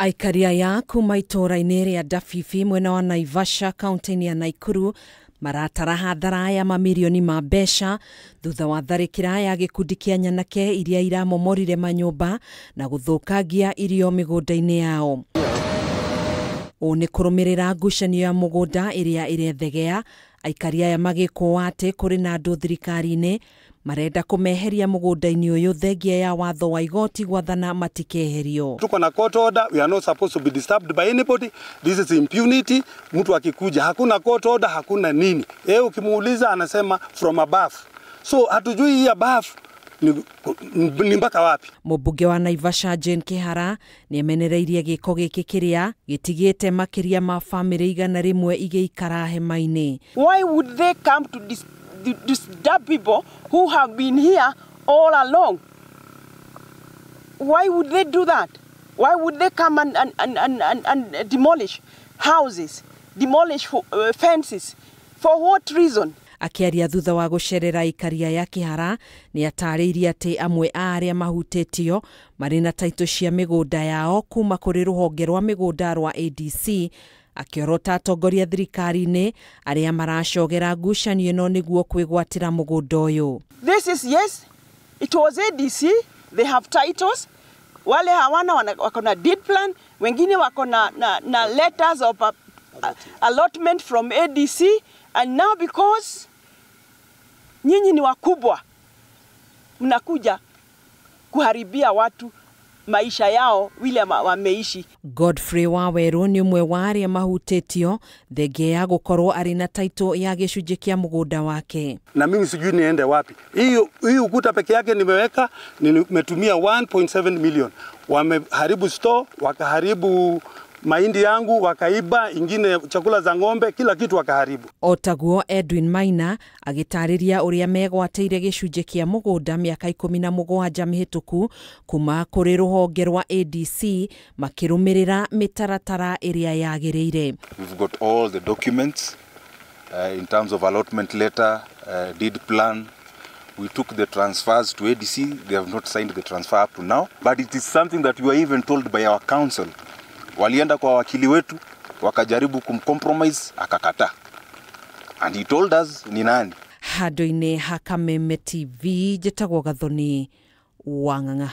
Aikari aya kuma itũũra-inĩ rĩa Ndabibi mwena wa Naivasha kaunti-inĩ ya Nakuru maratara hathara ya mamirioni ma mbeca thutha wa tharĩkĩra ya gĩkundi kĩa nyanake iria iramomorire manyũmba na gũthũkangia irio mĩgũnda-inĩ yao. Ũũ nĩ kũrũmĩrĩra ngucanio ya mũgũnda ĩrĩa ĩrethegea aikari aya magĩkũa atĩ kũrĩ na andũ thirikari-inĩ marenda kũmeheria mũgũnda-inĩ ũyũ thengia ya watho wa igoti gwathana matikeherio. Tuko na court order, we are not supposed to be disturbed by anybody. This is impunity. Mtu akikuja hakuna court order, hakuna nini. Yeye ukimuuliza anasema from above. So hatujui hii above ni mpaka wapi. Mũmbunge wa Naivasha Jane Kihara nĩamenereirie gĩko gĩkĩ kĩrĩa gĩtigĩte makĩria ma famĩlĩ 100 igĩikara hema-inĩ. Why would they come to disturb people who have been here all along? Why would they do that? Why would they come and demolish houses, demolish fences? For what reason? Akĩaria thutha wa gũcerera aikaria ya Kihara nĩ atarĩirie atĩ amwe a arĩa mahutĩtio marĩ na taitũ cia mĩgũnda yao kuma kũrĩ rũhonge rwa mĩgũnda rwa ADC, akĩorota atongoria thirikari-inĩ arĩa maracogera ngucanio ĩno nĩguo kwĩgwatĩra mũgũnda ũyũ. This is yes, it was ADC, they have titles. Wale hawana wako na deed plan, wengine wako na letters of allotment from ADC, and now because nyinyi ni wakubwa mnakuja kuharibia watu maisha yao wile wameishi. Godfrey Waweru nĩ ũmwe wa arĩa mahutĩtio thengia ya gũkorwo arĩ na taitũ ya gĩcunjĩ kĩa mũgũnda wake. Na mimi sijui niende wapi. Hii ukuta peke yake nimeweka, nimetumia 1.7 million. Wameharibu store, wakaharibu mahindi yangu, wakaiba ingine chakula za ng'ombe, kila kitu wakaharibu. Otaguo Edwin Maina agĩtarĩria ũrĩa megwatĩire gĩcunjĩ kĩa mũgũnda mĩaka 17 mĩhĩtũku kuma kũrĩ rũhonge rwa ADC makĩrũmĩrĩra mĩtaratara ĩrĩa yagĩrĩire. We've got all the documents in terms of allotment letter, deed plan. We took the transfers to ADC. They have not signed the transfer up to now, but it is something that we were even told by our council. Walienda kwa wakili wetu, wakajaribu kumcompromise, akakataa. And he told us ni nani. Handũ-inĩ ha Kameme TV, njĩtagwo Gathoni Wang'ang'a.